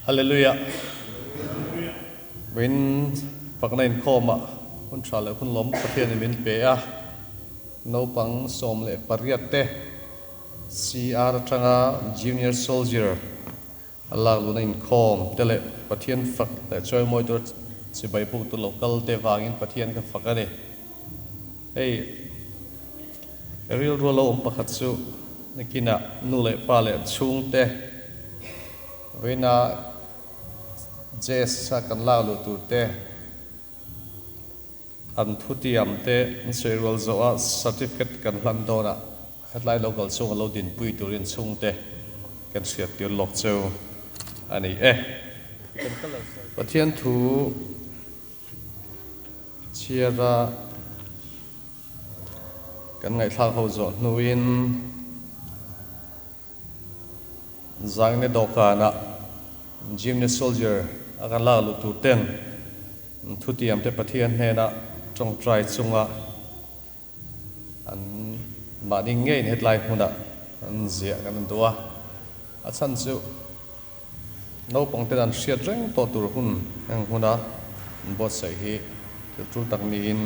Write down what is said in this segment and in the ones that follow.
Hallelujah. Vawiin fakna inkhawmah hun tha leh hun lawm Pathianin min pe a, naupang 18 te CR atanga Junior Soldier a lak luhna inkhawm te leh Pathian fak leh chawimawi tur chibai buk tur lo kal te vangin Pathian ka fak a ni. Hei rilru lo awm pakhat chu nakinah nu leh pa leh chhungte vawiina JS a kan lak luh tur te an thutiam te an sawi rual zawh a certificate kan hlan dawn a hetlai lo kal chhunga lo dinpui turin chhungte kan hriat tir lawk cheu a ni e. Pathian thu. Chhiara kan ngaihthlak ho zawh hnuin Zaingne dawhkanah Junior Soldier a kan lak luh tur ten thutiam te Pathian hnena tawngtai chunga an mahni ngeiin hetlai hmunah an ziah kan han duh a, a chhan chu naupang ten an hriat reng tawh tur hun heng hmuna an buatsaih hi thil tul tak niin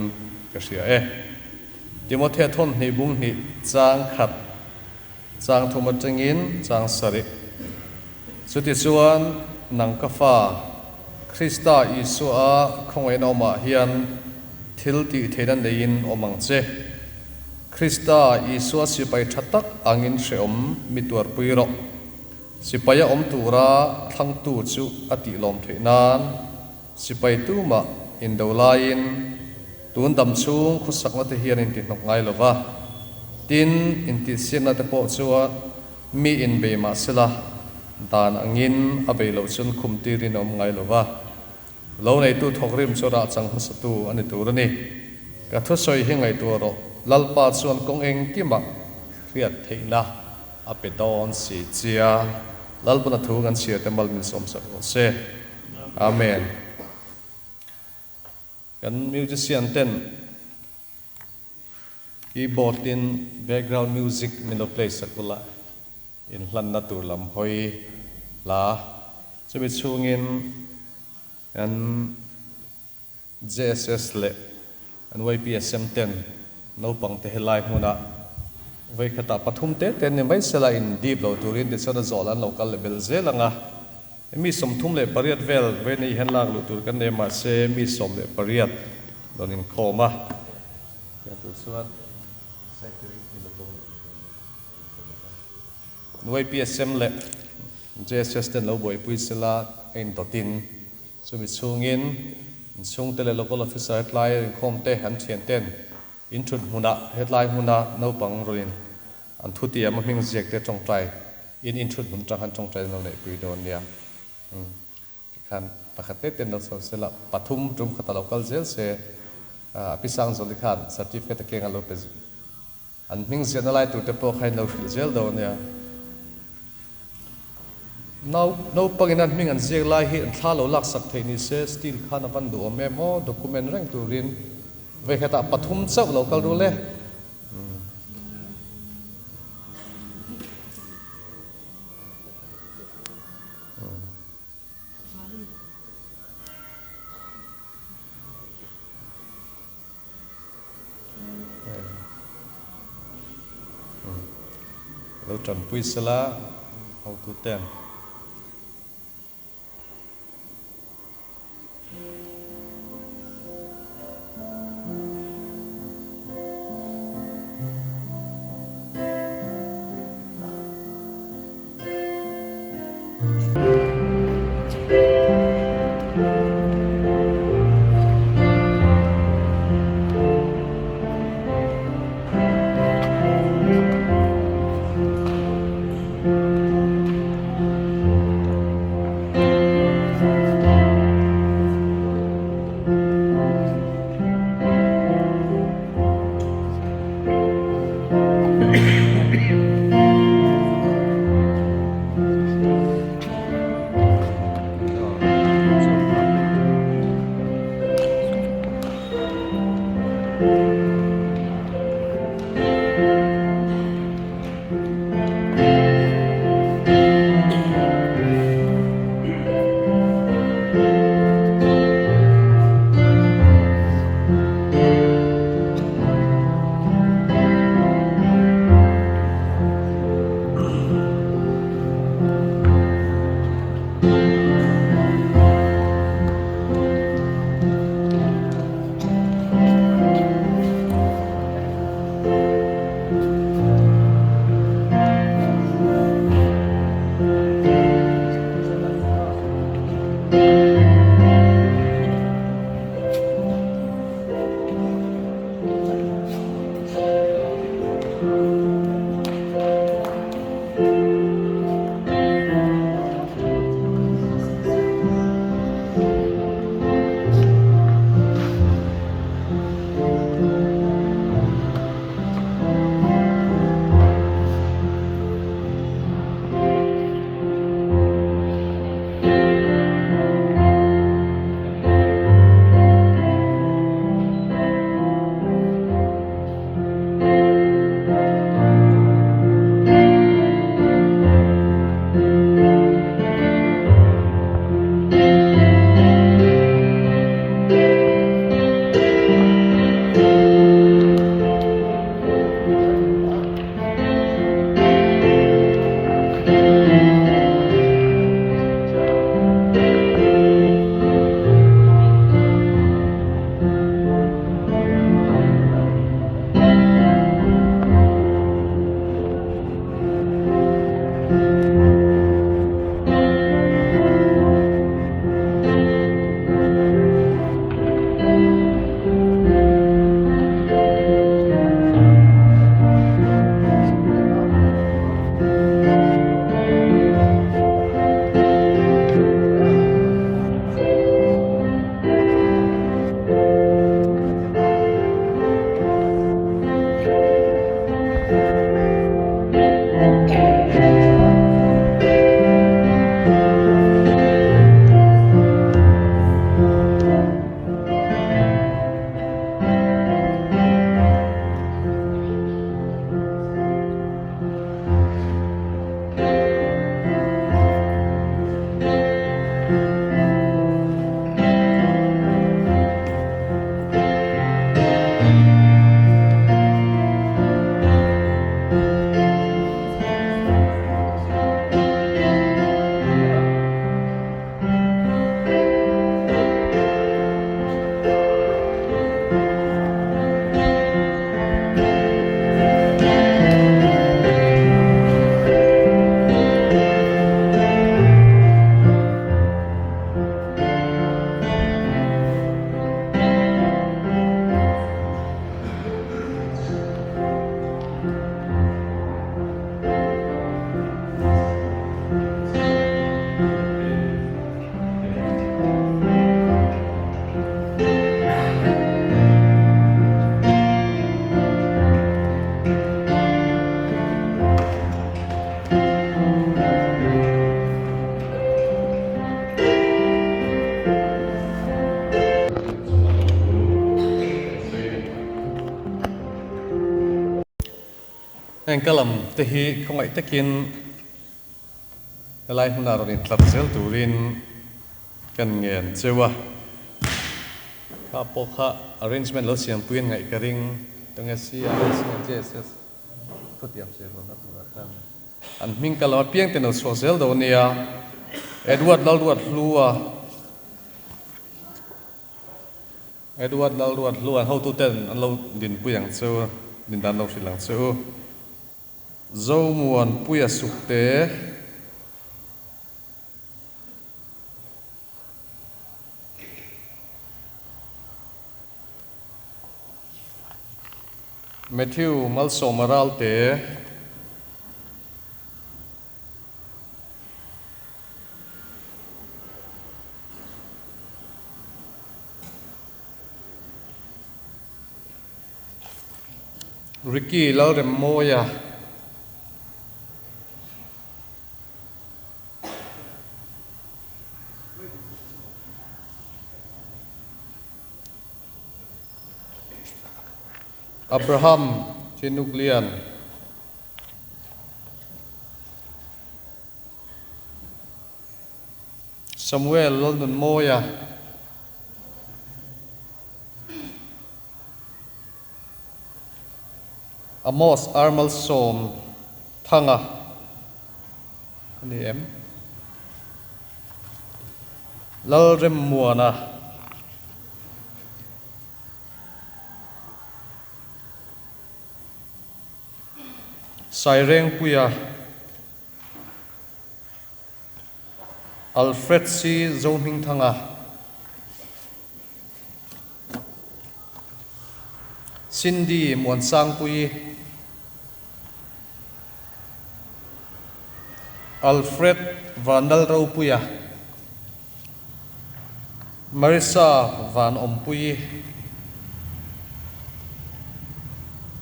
ka hria e. Timothea thawn hnih bung hnih chang khat chang thum atangin chang sarih. Chutichuan nang ka fa, Krista Isua khawngaihna awmah hian thil tih theihna neiin awm ang che. Krista Isua sipai tha tak angin hrehawm mi tuarpui rawh. Sipaia awm tura thlangtu chu a tih lawm theih nan sipai tumah indo laiin tun dam chhung khawsakna te hian intihnawk ngai lo va, tin intihsiakna te pawh chuan Mi in bei mah sela, dan angin a bei loh chuan khum tirin a awm ngai lo va. Lo neitu thawkrim chu rah chang hmasatu a ni tur a ni. Ka thusawi hi ngaihtuah rawh, Lalpa chuan kawng engkimah hriat theihna a pe dawn si chia. Lalpana thu kan chhiar te mal min sawmsak rawh se. Amen. Kan musician ten. Keyboard in background music min lo play sak ula, inhlanna tur lam hawi hla chumi chhungin kan JSS leh kan YPSM ten naupang te helai hmuna vawikhatah pathum te te ni mai sela in dip lo turin tichuan a zawhlah an lo kal leh belh zel ang a, mi 38 vel vei hian lak luh tur kan nei mahse mi 18 rawn inkhawm a. Tiang tur chuan YPSM leh JSS ten lo buaipui sela a indawtin chumi chhungin inchhungte leh local officer hetlai inkhawm te an thian ten inthut hmunah hetlai hmuna naupang rawnin an thutiam a hming ziak te tawngtai in inthut hmun atang khan tawngtai an lo neihpui dawn nia. Tikhan pakhat te ten lo chho sela, pathum tum khat a lo kal zel se, a pi Sangzawli khan certificate a keng a lo pe an hming ziahna lai tur te pawh kha in lo hrilh zel dawn nia. Nau naupangin an hming an ziak lai hi an thla lo laksak theih ni se, steel khan a van duhawm em aw, document reng turin vawikhatah pathum chauh lo kal rul e. Lo tanpui sela hotuten. Heng ka lam te hi khawngaih takin helai hmunah rawn intlar zel turin kan ngen cheu a. Kha pawh kha arrangement lo siampui an ngaih ka ring. Tunge CRS nge JSS thutiam sawi rualna turah khan an hming ka lam apiang ten lo chhuak zel dawn nia. Edward Lalruathlua. Edward Lalruathlua hotuten an lo dinpui ang che u, din dan lo hrilh ang che u. Zomuanpuia Sukte. Matthew Malsawma Ralte. Ricky Lalremmawia. Abraham Chinuklian. Samuel Lalnunmawia. Amos Armalsawm Thanga a ni em? Lalremmuana. Sairengpuia. Alfred C. Zohmingthanga, Cindy Muansangpuii, Alfred Vanlalropuia, Marissa Vanawmpuii,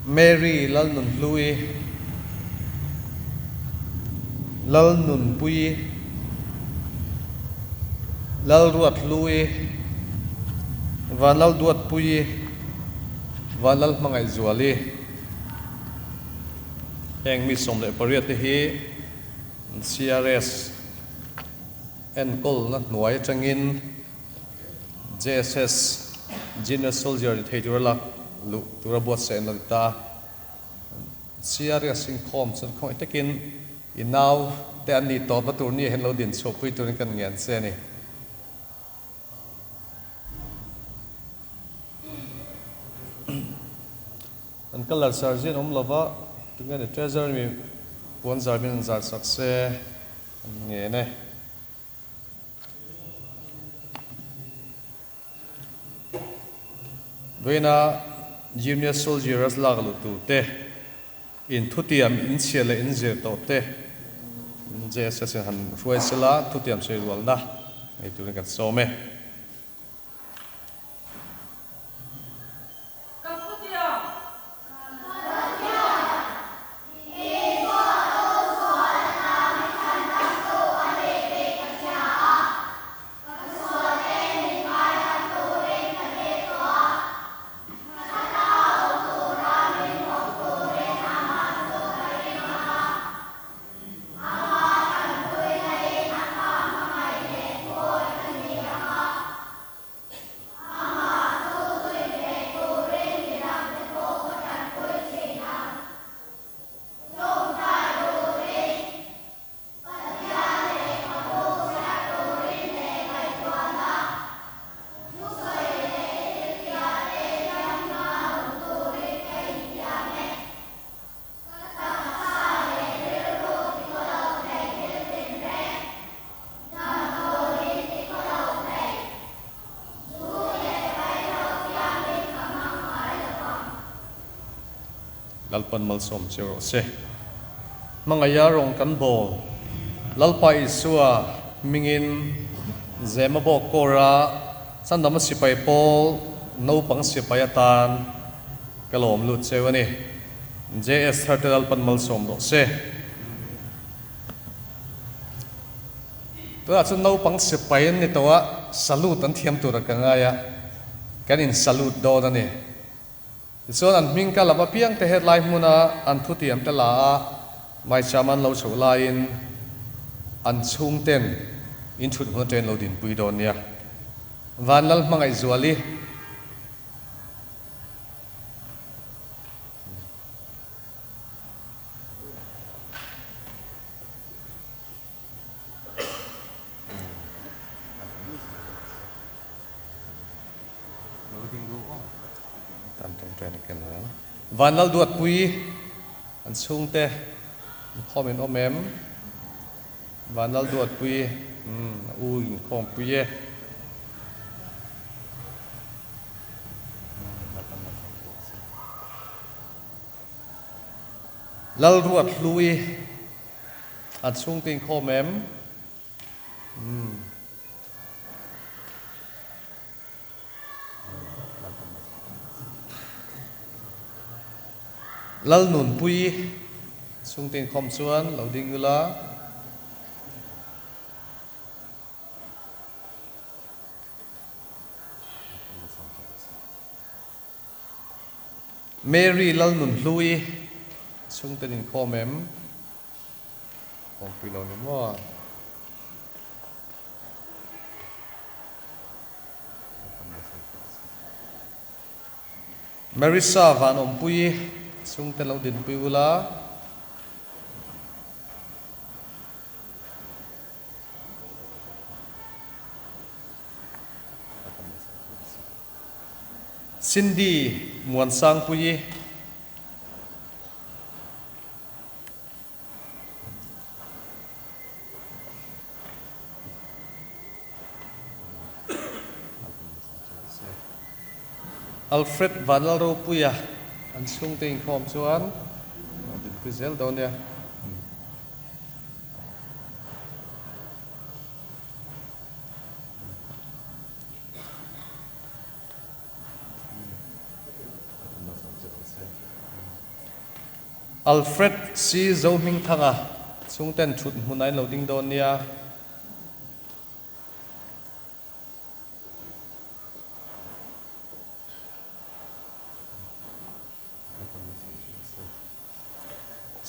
Mary Lalnunhluii, Lalnunpuii, Lalruathluii, Vanlalduatpuii, Vanlalhmangaihzuali. Heng mi 18 te hi CRS enkawlna hnuai atangin JSS, Junior Soldier ni thei tura lak luh tura buatsaih an lo ni ta a. CRS inkhawm chuan khawngaih takin i nau te an nih tawpna tur ni ah hian lo din chhuahpui turin kan ngen che a ni. An colour zar zia an awm lova, tunge ni Treasurer mi puan zar min an zar sak se an ngen e. Vawiina Junior Soldiers lak luh tur te, in thutiam in chhiar leh in zir tawh te JSS in han hruai sela thutiam sawi rualna ngei turin kan sawm e. Ka thutiam! Lalpan malsawm che rawh se. Hmangaih rawng kan bawl. Lalpa Isua hmingin Zema bawk kawra Chandama sipai pawl naupang sipai atan ka lawm lut cheu a ni. JS thar te Lalpan malsawm rawh se. Tunah chuan naupang sipai an ni tawh a, salute an thiam tur a ka ngai a, kan in salute dawn a ni. Tichuan an hming ka lam apiang te hetlai hmuna an thutiam te la a, maicham an lo chhoh laiin an chhungten in thut hmun atangin lo dinpui dawn nia. Vanlal Hmangaihzuali. Vanlal Duatpui an chhungte inkhawm in awm em? Vanlal Duatpui a u inkhawmpui e. Lalruat Hlui an chhungte inkhawm em? Lalnunpui chhungte inkhawm chuan lo ding ula. Mary Lalnunhlui chhungte inkhawm em? Awmpui lo ni maw? Marissa van awmpui chhungte lo dinpui ula. Cindy Muansangpuii. Alfred Vanlalropuia an chhungte inkhawm chuan a dinpui zel dawn nia. Alfred C. Zohmingthanga chhungten thut hmun a in lo ding dawn nia.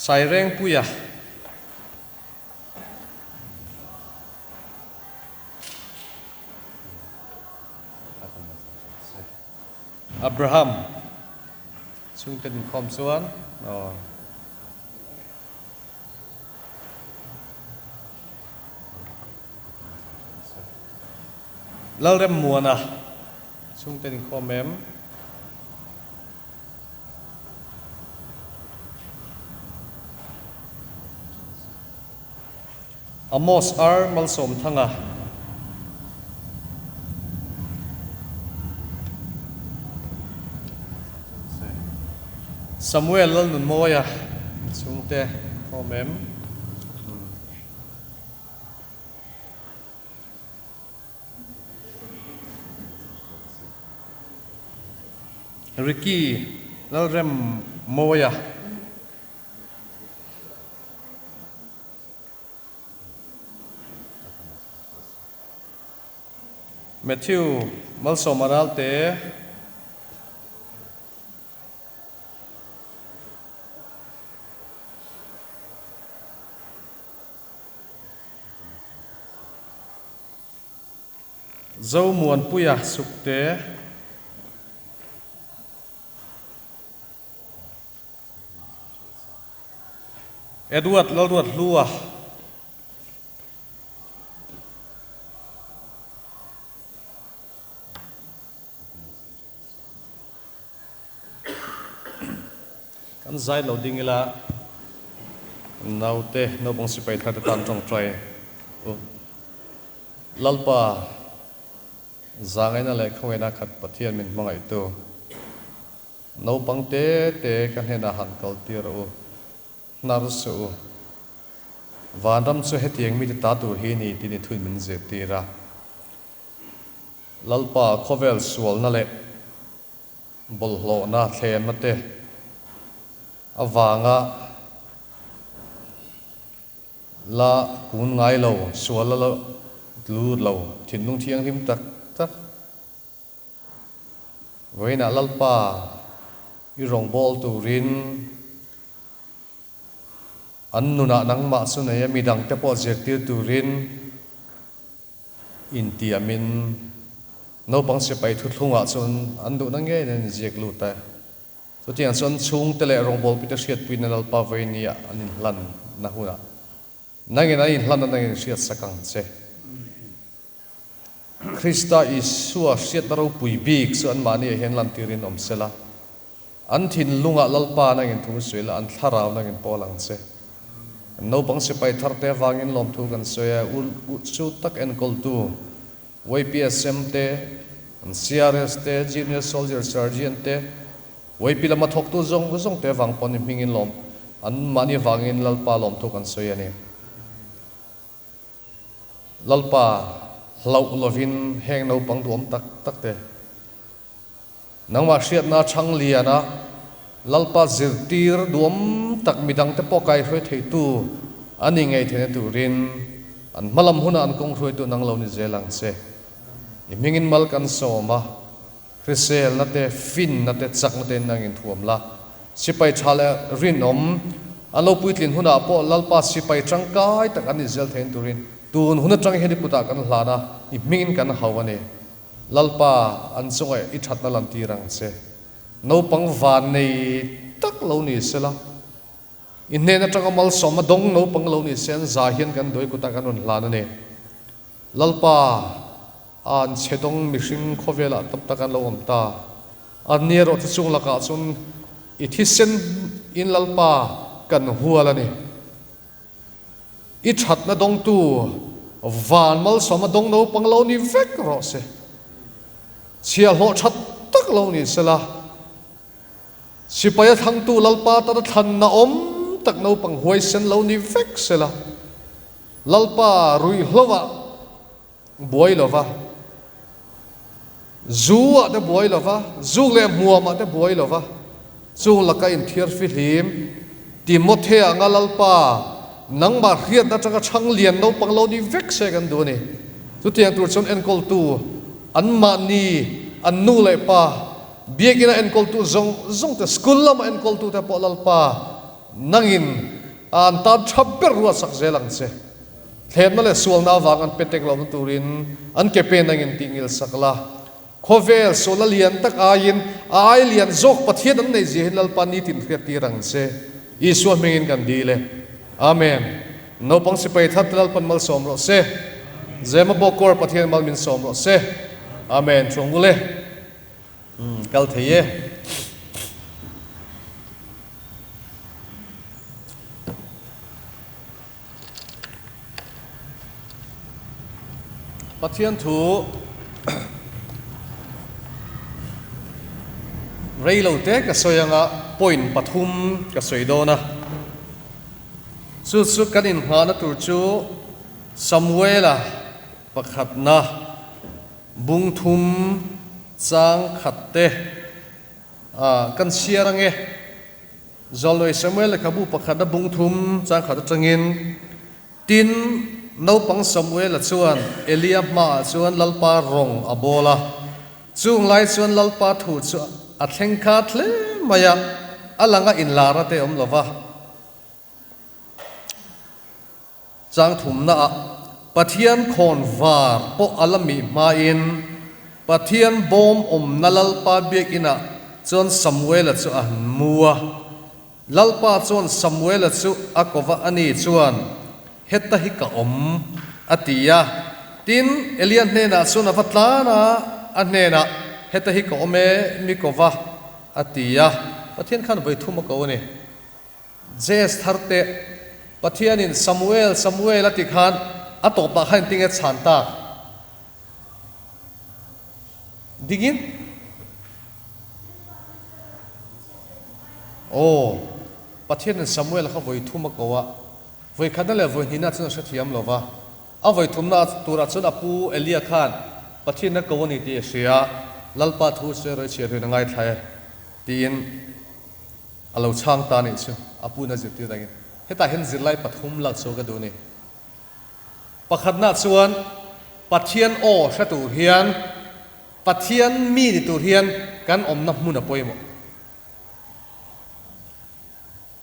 Sairengpuia. Abraham chhungte inkhawm chuan aw. Lalremmuana chhungte inkhawm em? Amos R. Malsawmthanga. Samuel Lalnunmawia chhungte awm em? Ricky Lalremmawia. Matthew Malsawma Ralte, Zomuanpuia Sukte. Edward Lalruat Hlua. Kan zai lo ding ila naute naupang sipai thar te tan tawngtai u. Lalpa zangaina leh khawngaihna khat Pathian min hmangaihtu. Naupang te te ka hnenah han kal tir rawh u, hnar suh u. Vanram chu hetiang mite ta tur hi ni tih ni thuin min zirtir a. Lalpa khawvel sualna leh bawlhhlawhna thlenna te avanga la kun ngai lo, sual la lut lo, thinlung thianghlim tak tak Vawiinah Lalpa I rawngbâwl tûrin an nunah nangmah chu nei a, midangte pawh zirtîr tûrin intiamin naupang sipai thuthlungah chuan an duhna ngeiin an inziak lût a. Chutiang chuan chhûngte leh rawngbâwlpuite hriatpuina Lalpa vawinia an inhlanna hunah nangin an inhlanna nangin hriatsak ang che. Krista Isua hriatna ropui bik chu anmahniah hian lantirin awm sela, an thinlungah Lalpa nangin thu sawi la, an thlarau nangin pawl ang che. Kan naupang sipai tharte avangin lawmthu kan sawi a, u chu tak enkawltu YPSM te, an CRS te, Junior Soldier Sergeant te, YP lama thawktu zawng zawng te avang pawhin hmingin lawm anmahni avangin Lalpa lawmthu kan sawi a ni. Lalpa hlauh lovin heng naupang duhawm tak tak te, nangmah hriatna chhang liana Lalpa zirtir duhawm tak midangte pawh kaihruai theitu a ni ngei theihna turin an hmalam hunah an kawng hruaitu nang lo ni zel ang che. I hmingin mal kan sawm a, hriselna te, finna te, chakna te in angin thuam la. Sipai tha leh rinawm an lo puitlin hunah pawh Lalpa sipai tangkai tak an inzel thein turin tun hun atang hian i kutah kan hlan a, i hmingin kan hau a ni. Lalpa, an chungah i thatna lantir ang che. Naupang van nei tak lo ni sela, i hnen atanga malsawm a dawng naupang lo ni se an za hian kan duai kutah kan rawn hlan a ni. Lalpa, an chhe dawng mihring khawvelah tam tak an lo awm ta. An ni erawh chu chung lakah chuan i thisen in Lalpa kan hual a ni. I thatna dawngtu van malsawma dawng naupang lo ni vek rawh se. Chhiahhlawh that tak lo ni sela, sipaia thlangtu Lalpa tana thlanna awm tak naupang huaisen lo ni vek sela, Lalpa ruihhloah buai lova, zu ah te buai lova, zuk leh hmuam ah te buai lova, chung laka inthiar fihlim Timothea anga Lalpa nangmah hriatna atanga chhang lian naupang lo ni vek se kan duh a ni. Chutiang tur chuan enkawltu anmahni, an nu leh pa, biakina enkawltu zawng zawng te, school lama enkawltu te pawh Lalpa nangin an tan tha ber ruatsak zel ang che. Thlemna leh sualna avang an petek lohna turin an ke pen angin tih ngil sak la. Khawvel sualna lian tak aiin a ai lian zawk Pathian an neih zia hi Lalpa nitin hriat tir ang che. Isua hmingin kan dil e. Amen. Naupang sipai thar te Lalpan malsawm rawh se. Zema Bawkawr Pathian mal min sawm rawh se. Amen. Thuangul e. Kal thei e. Pathian thu rei lo te ka sawi anga point pathum ka sawi dawn a, chu chu kan inngahna tur chu Samuela pakhatna bung thum chang khat te kan chhiar ange. Zawlnui Samuel lehkhabu pakhatna bung thum chang khat atangin, Tin, naupang Samuela chuan Elia hmaah chuan Lalpa rawng a bawl a. Chung lai chuan Lalpa thu chu a thleng khat hle mai a, a langa inlar a te awm lo va. Chang thumnaah Pathian khawn var pawh a la mih hmain Pathian bawm awmna Lalpa biakinah chuan Samuela chu a han mu a. Lalpa chuan Samuela chu a ko va, ani chuan, Heta hi ka awm, a ti a. Tin, Elia hnenah chuan a va tlan a, a hnenah, Heta hi ka awm e, mi ko va, a ti a. Pathian khan vawi thum a ko a ni. Jess thar teh, Pathianin Samuel, Samuel a ti khan a tawpah khan engtinge chhan tak? Dingin? Aw, Pathianin Samuel kha vawi thum a ko a, vawi khatna leh vawi hnihna chuan a hrethiam lo va, a vawi thumna turah chuan a pu Elia khan Pathian a ko a ni tih a hria, Lalpa thu chu erawh i chhiar huin a ngaithla e, tiin. A lo chhang ta nih chu a puna zirtir dangin hetah hian zirlai pathum lak chhuah ka duh a ni. Pakhatna chuan Pathian aw hre tur hian Pathian mi ni tur hian kan awmna hmun a pawimawh.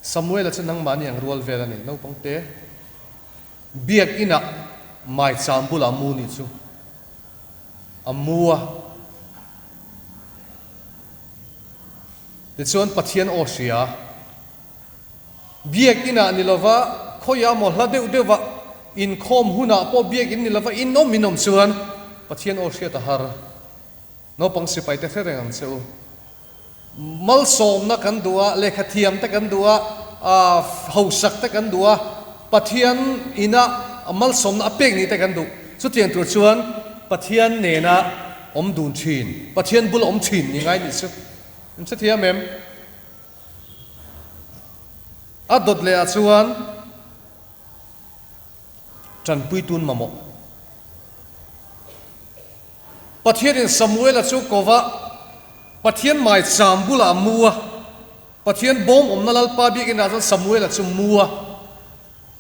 Samuela chu nangmahni ang rual vel a ni, naupang te. Biakinah maicham bulah mu nih chu a mu a. Tichuan Pathian aw hria. Biakinah ni lova khawiah maw hla deuh deuhah inkhawm hunah pawh biakin ni lova inawm inawm chuan Pathian aw hriat a har. Naupang sipai te hre reng ang che u. Malsawmna kan duh a, lehkha thiam te kan duh a, hausak te kan duh a, Pathian ina malsawmna a pek nih te kan duh. Chutiang tur chuan Pathian nena awm dun thin, Pathian bula awm thin ni ngai nih chu. In hre thiam em? A dawt leh ah chuan tanpui tun mamawh. Pathianin Samuela chu kova Pathian maicham bulah a mu a, Pathian bawm awmna Lalpa biakinah chuan Samuela chu mu a.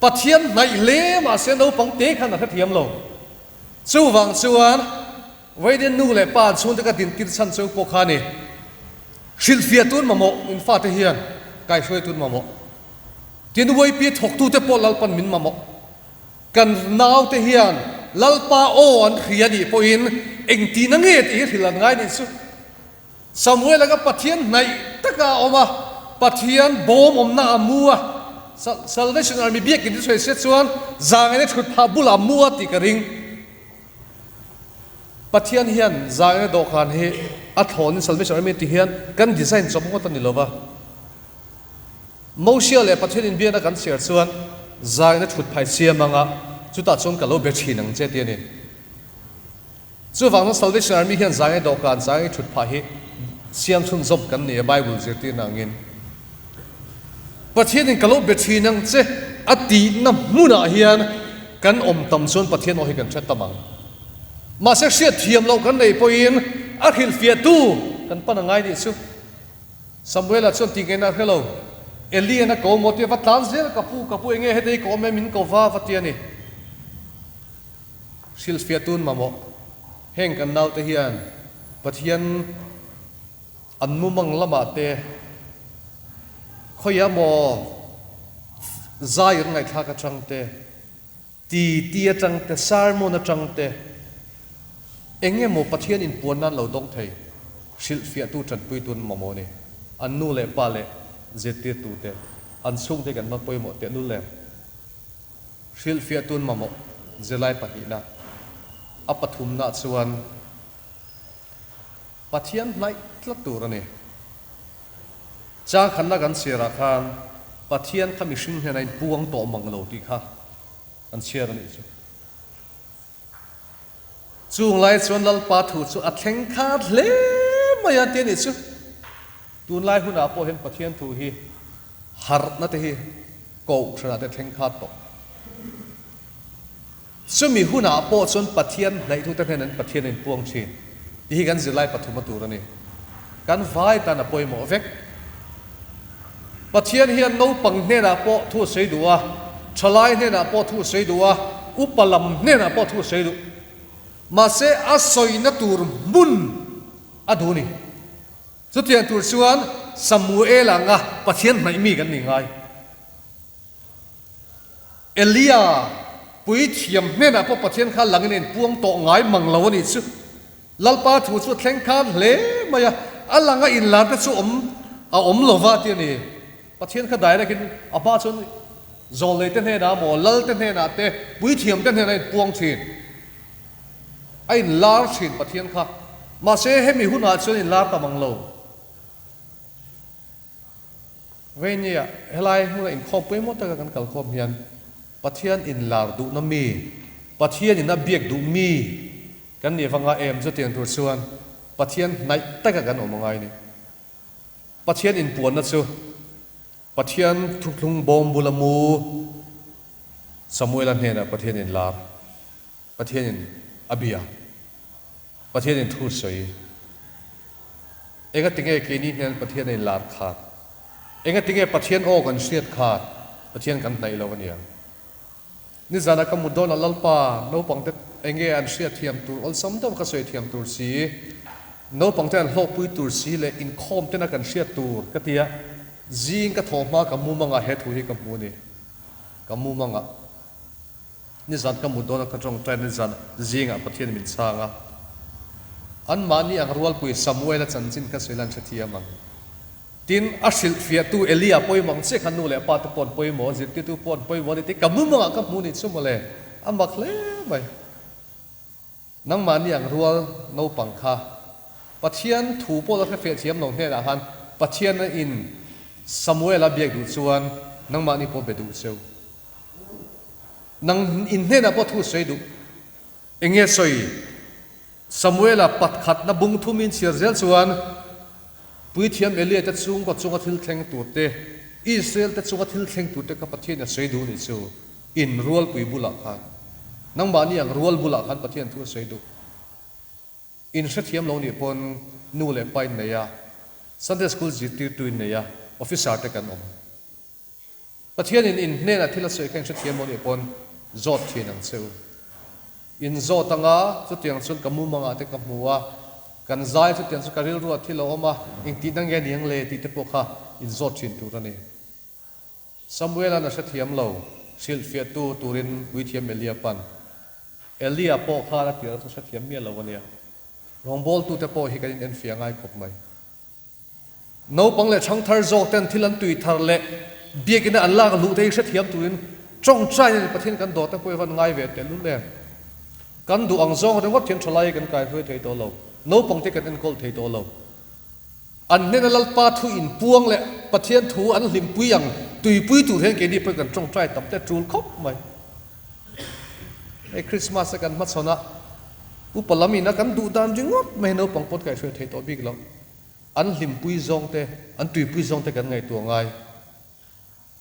Pathian hnaih hle mahse naupang te khan a hrethiam lo. Chuvang chuan Vaidin nu leh pa an chhungte ka dintir chhan cheu pawh kha a ni. Hrilhfiah tun mamawh in fate hian kaihruai tun mamawh. Tin YP thawktute pawh Lalpan min mamawh. Kan naute hian Lalpa aw an hria nih pawhin engtihna nge tih hi hrilh an ngai nih chu. Samuel anga Pathian hnaih taka a awm a, Pathian bawm awmna a mu a, Salvation Army biakin chu sawi se chuan zangaina thut phah bulah a mu a tih ka ring. Pathian hian zangaina dawhkan hi a thlawnin Salvation Army tih hian kan design chawp ngawt a ni lova. Mosia leh Pathian inbiakna kan chhiar chuan zaina thut phai siam anga chutah chuan ka lo be thin ang che ti a ni. Chuvang chuan Salvation Army hian zaina dawhkan zaina thut phah hi siam chhunzawm kan ni a Bible zirtirna angin. Pathianin ka lo be thin ang che a tihna hmunah hian kan awm tam chuan Pathian aw hi kan hre tam ang. Mahse hriatthiam loh kan neih pawhin a hrilhfiahtu kan pan a ngai nih chu. Samuela chuan ti ngei na hre lo, Elian a ko maw tia va tlan zel ka pu, ka pu enge hetei ka awm e min ko va va ti a ni. Hrilhfiah tun mamawh, heng kan naute hian Pathian an mumang lamah te khawiah maw zai an ngaihthlak atang te, Ti ti atang te, sermon atang te, eng emaw Pathian inpuan nan lo dawng thei, hrilhfiahtu tanpuitu an mamawh a ni. An nu leh pa leh zirtirtu te, an chhungte kan hman pawimawh tehlul em? Hrilhfiahtu an mamawh zirlai pahnihna, a pathumna chuan Pathian hnaih tlat tur a ni. Changkhanna kan chhiarah khan Pathian kha mihring hnenah in puang tawh mang lo tih kha an chhiar a nih chu. Chung lai chuan Lalpa thu chu a thleng khat hle mai a ti a nih chu. Tunlai hunah pawh hian Pathian thu hi harhna te hi kohhranah te thleng khat tawh. Chumi hunah pawh chuan Pathian hnaihtute hnen an Pathian a inpuang thin tih hi kan zirlai pathuma tur a ni. Kan vai tan a pawimawh vek. Pathian hian naupang hnenah pawh thu a sawi duh a, thalai hnenah pawh thu a sawi duh a, upa lam hnenah pawh thu a sawi duh. Mahse a sawina tur hmun a duh a ni. Chutiang tur chuan Samuel anga Pathian hnaih mi kan ni ngai. Elia puithiam hnenah pawh Pathian kha langin a inpuang tawh ngai mang lo a nih chu. Lalpa thu chu a thleng khan hle mai a, a langa inlar te chu awm a awm lo va ti a ni. Pathian kha direct in a hma chuan zawlnei te hnenah maw, lal te hnenah te, puithiam te hnenah a inpuang thin. A inlar thin Pathian kha. Mahse hemi hunah chuan inlar ta mang lo. Veinia, helai hmuna inkhawm pawimawh taka kan kalkhawm hian Pathian inlar duhna mi, Pathian in a biak duh mi kan nih avanga em chutiang tur chuan Pathian hnaih taka kan awm angai a ni. Pathian inpuanna chu Pathian thuthlung bawm bula mu Samuela hnenah Pathian inlar, Pathian in a bia. Pathian in thu sawi. Enga tinge keini hnen Pathian a in lar khat? Enga tinge Pathian aw kan hriat khat? Pathian kan hnaih lo ania. Nizana ka mut dawn a Lalpa, naupang te enge an hriat thiam tur awlsam deuh ka sawi thiam tur si, naupang te an hlawhpui tur si leh inkhawm tena kan hriat tur ka ti a. Zing ka thawh hma ka mumangah he thu hi ka hmu a ni. Ka mumangah. Nizan ka mut dawn a ka tawngtai nizan zingah Pathian min chhang a. Anmahni ang rualpui Samuela chanchin ka sawi lan hrethiam ang. Tin, a hrilhfiahtu Elia pawimawh ang chiah khan nu leh pa te pawh an pawimawh a, zirtirtu pawh an pawimawh a ni tih ka mumangah ka hmu ni chu mawle. A mak hle mai. Nangmahni ang rual naupang kha Pathian thu pawh la hrefiah thiam lo hnenah khan Pathian a in Samuela biak duh chuan nangmahni pawh be duh cheu. Nang in hnenah pawh thu sawi duh. Enge sawi? Samuela patkhatna bung thum in chhiar zel chuan Puithiam Elia te chhungkaw chunga thil thleng tur te, Israel te chunga thil thleng tur te kha Pathian a sawi duh nih chu. In rualpui bulah khan, nangmahni ang rual bulah khan Pathian thu a sawi duh. In hrethiam lo nih pawn nu leh pa in nei a, Sunday School zirtirtu in nei a, officer te kan awm. Pathianin in hnenah thil a sawi kha in hrethiam lo nih pawn zawt thin ang che u. In zawt anga chutiang chuan ka mumangah te ka hmu a, kan zai chutiang chu ka rilruah thil a awm a, engtihna nge ni ang le tih te pawh kha in zawt thin tur a ni. Samuela'n a hrethiam lo, hrilhfiahtu turin puithiam Elia pan. Elia pawh khan a tirh chu hrethiam miah lo a nia. Rawngbawltute pawh hi kan inenfiah ngai khawp mai. Naupang leh ṭhangthar zawk ten thil an tui thar leh biakina an lak luh te hi hrethiam turin ṭawngṭai a ni. Pathian kan dawt te pawh hi van ngai ve tehlul em. Kan duh ang zawng ringawt hian ṭhalai hi kan kaihruai thei tawh lo. Naupang te kan enkawl thei tawh lo. An hnena Lalpa thu inpuang leh Pathian thu an hlimpui ang tuipui tur hian keini pawhin kan tawngtai tam te tul khawp mai. Hei Christmas a kan hmachhawn a, upa lam ina kan duh dan ringawt mai naupang pawt kaihhruai thei tawh bik lo. An hlimpui zawng te, an tuipui zawng te kan ngaihtuah ngai.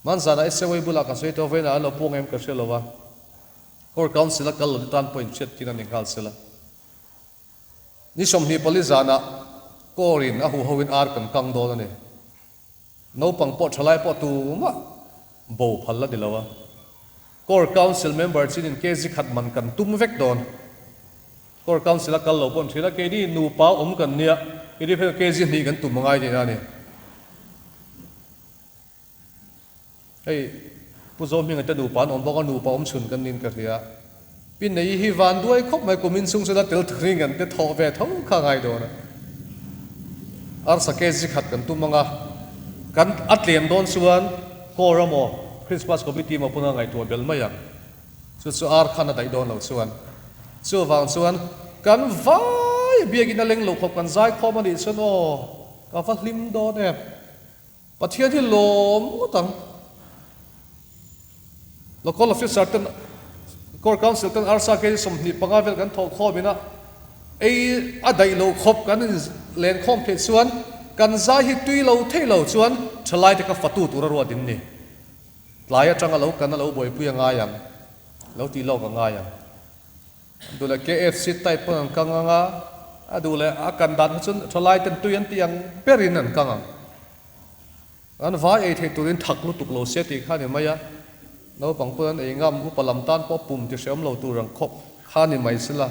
Hmanzanah SAY bulah ka sawi tawh vawiinah an lo puang em ka hre lo a, Core Council a kal lo te tan pawh inhriat tir a ni nghal sela. Ni 24 zanah Kawrin a huhoin ar kan kang dawn a ni. Naupang pawh thalai pawh tumah bo phal la ni lo a. Core Council member chinin kg khat man kan tum vek dawn. Core Council a kal lo pawh an hrilh a, keini nupa awm kan nia, keini phei chuan kg hnih kan tum angai tihna a ni. Hei Pu Zohminga te nupa an awm bawk a, nupa awm chhun kan niin ka hria. Pi Nei hi van duai khawp mai, kum inchhung chuan a tel turin kan te thawh ve tho kha a ngai dawn a. Arsa kg khat kan tum ang a, kan a tlem dawn chuan Core emaw Christmas Committee emaw pawn a ngaihtuah belh mai ang. Chu chu ar khan a daih dawn lo chuan. Chuvang chuan kan vai biakin a leng lo khawp kan zai khawm a nih chuan aw ka va hlim dawn em. Pathian hi lawm ngawt ang. Local officer ten Core Council ten arsa kg 25 vel kan thawh khawm ina ei a daih lo khawp kan in len khawm theih chuan kan zai hi tui lo thei lo chuan thalai te kha fatu tura ruat in ni. Tlai atanga lo kan a lo buaipui a ngai ang, lo tih lawk a ngai ang. A duh leh KFC type pawn an kang ang a, a duh leh a kan dan kha chuan thalai ten tui an tih ang berin an kang ang. An vai ei theih turin thak lutuk lo se tih kha a ni mai a, naupang pawn an ei ngam, upa lam tan pawh pum ti hreawm lo tur ang khawp kha a ni mai sela.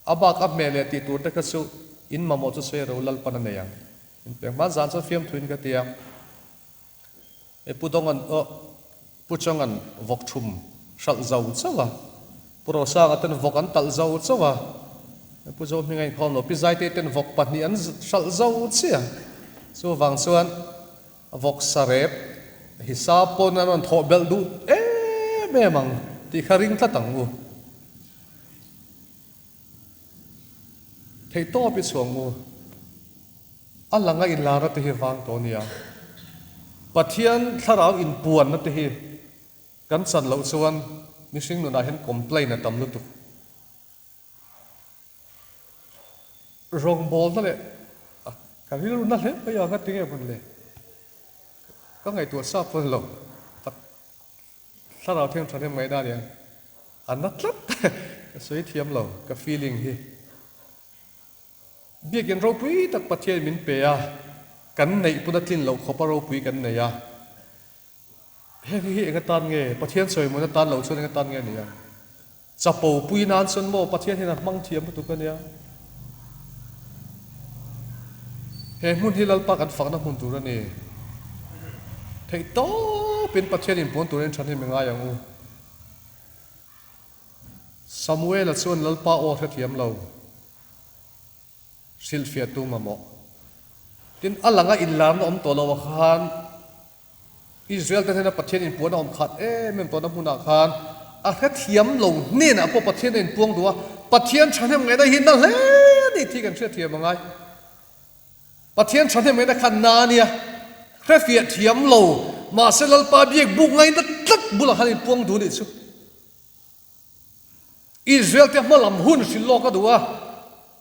A bak a hmeh leh tih tur te kha chu in mamawh chu sawi ro Lalpan a nei ang. In pek hma zan chuan fiamthuin ka ti a. E Pu Dongan aw Pu Changan vawk thum hralh zo chauh a, Pu Rosanga ten vawk an talh zo chauh a, Pu Zohminga inkhawm lo Pi Zaitei ten vawk pahnih an hralh zo chiah a, chuvang chuan vawk sarep hisap pawn an rawn thawh belh duh em em ang tih kha ring tlat ang u. Theihtawp i chhuang u. A langa inlarna te hi vang tawh nia. Pathian thlarau inpuanna te hi kan chan loh chuan mihring nunah hian complain a tam lutuk. Rawngbawlna leh ka rilru na hle mai a, ngati nge mawn le? Ka ngaihtuah sa pawn lo. Thlarau thiang thahnem ngaihna a nia. A na tlat ka sawi thiam lo ka feeling hi. Biakin ropui tak Pathian min pe a, kan neih puna tlin loh khawpa ropui kan nei a. Heng hi eng atan nge? Pathian sawimawi atan loh chuan eng atan nge a ni a? Chapo pui nan chuan maw Pathian hian a hmang thiam lutuk a nia. He hmun hi Lalpa kan fakna hmun tur a ni. Theih tawpin Pathian inpuan turin than hi mi ngai ang u. Samuela chuan Lalpa aw hrethiam lo. Hrilhfiah tu mamawh. Tin, a langa inlarna awm tawh lo ah khan Israel te hnena Pathian inpuan a awm khat em em tawhna hmunah khan a hrethiam lo hnenah pawh Pathian a inpuang duh a, Pathian thahnem ngaihna hi na hle a ni tih kan hriatthiam a ngai. Pathian thahnem ngaihna kha na a nia, hrefiah thiam lo, mahse Lalpa biak buk ngaihna tlat bulah khan inpuang duh a nih chu. Israel te hmalam hun hrilh lawk a duh a,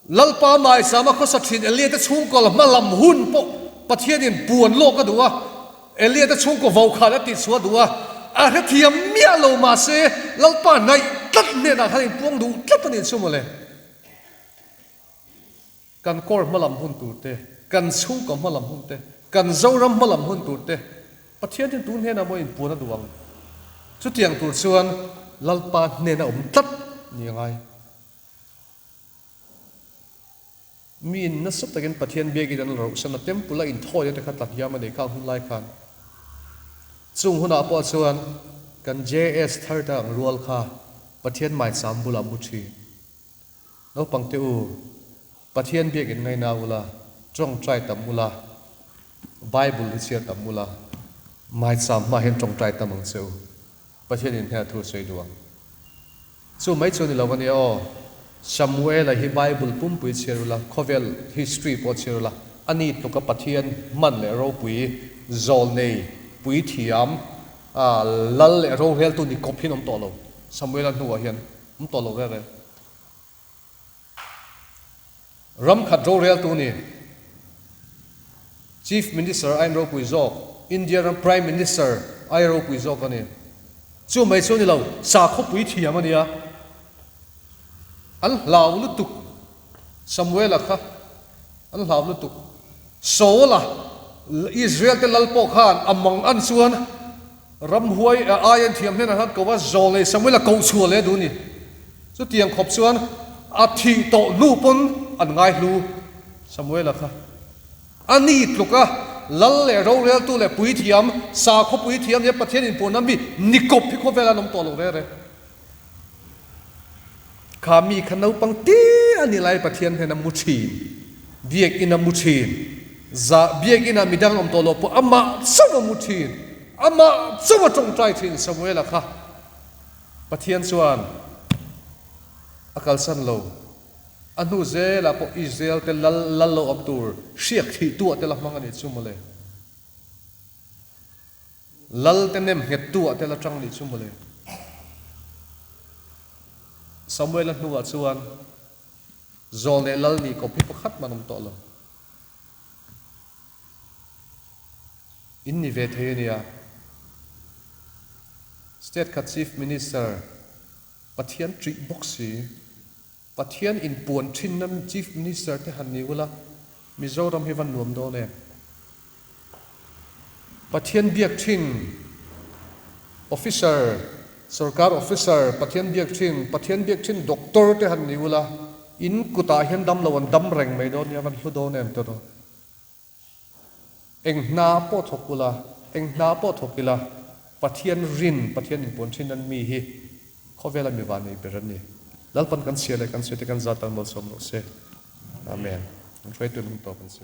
Lalpa Maisama khawsa thin Elia te chhungkaw la hmalam hun pawh Pathianin puan lawk a duh a, Elia te chhungkaw vokhan a tihchhuah a duh a, a hrethiam miah lo mahse Lalpa hnaih tlat hnenah khan inpuang duh tlat a nih chu mawle. Kan kawr hmalam hun tur te, kan chhungkaw hmalam hun te, kan Zoram hmalam hun tur te, Pathian hian tun hnenah maw inpuan a duh ang? Chutiang tur chuan Lalpa hnena awm tlat ni a ngai. Miin nasa takin Pathian biakin an la rohsan a, temple a inthawina te kha tla hniam a nei khang hun lai khan. Chung hunah pawh chuan kan JS thar te ang rual kha Pathian maicham bulah mu thin. Naupang te u, Pathian biakin ngaina ula, tawngtai tam ula, Bible hi chhiar tam ula, maicham hma hian tawngtai tam ang che u. Pathian in hmel thu a sawi duh ang. Chu mai chu a ni lo ania aw. Samuela hi Bible pumpui chhiar ula, khawvel history pawh chhiar ula, a ni tluka Pathian hman leh ropui, zawlnei, puithiam, lal leh roreltu ni kawp hian awm tawh lo. Samuela hnuah hian Awm tawh lo reng reng. Ram khat roreltu ni Chief Minister aiin ropui zawk, India ram Prime Minister aia ropui zawk a ni. Chu mai chu a ni lo, sakhawpui thiam a nia. An hlau lutuk Samuela kha an hlau lutuk. Saul-a Israel te lal pawh khan a mang an chuan Ramhuai ai an thiam hnen an han ko a, zawl nei Samuel a koh chhuah leh duh a ni. Chutiang khawp chuan a thih tawh hnu pawn an ngai hlu Samuel-a kha. A ni tluk a, lal leh roreltu leh puithiam, sakhaw puithiam leh Pathian inpuanna mi ni kawp hi khawvel an awm tawh lo rere. Kha mi kha naupang te a nih lai Pathian hnena mu thin, biakina mu thin, za biakina midang awm tawh loh pawh amah chauh a mu thin, amah chauh a tawngtai thin Samuela kha Pathian chuan a kalsan lo. A hnu zelah pawh Israel te lal lal lo awm tur hriak thih tuah te la hmang a nih chu mawle. Lal te nem nghet tu ah te la tang nih chu mawle. Samuel-a hnuah chuan zawl leh lal nih kawp hi pakhat man awm tawh lo. In ni ve thei a nia. State khat Chief Minister Pathian ṭih bawk si. Pathian inpuan ṭhinna Chief Minister te han ni ula, Mizoram hi van nuam dawn em? Pathian biak ṭhin Officer, Sorkar Officer, Pathian biak ṭhin, Pathian biak ṭhin Doctor te han ni ula, in kutah hian dam lo an dam reng mai dawn nia, van hlu dawn em tiraw? Eng hna pawh thawk ula, eng hna pawh thawk ila, Pathian rin, Pathian inpuan thin an mi hi khawvela mi vanei ber an ni. Lalpan kan chhia leh kan suite kan zat tan malsawm rawh se. Amen. Kan hruaitu lung tawp an si.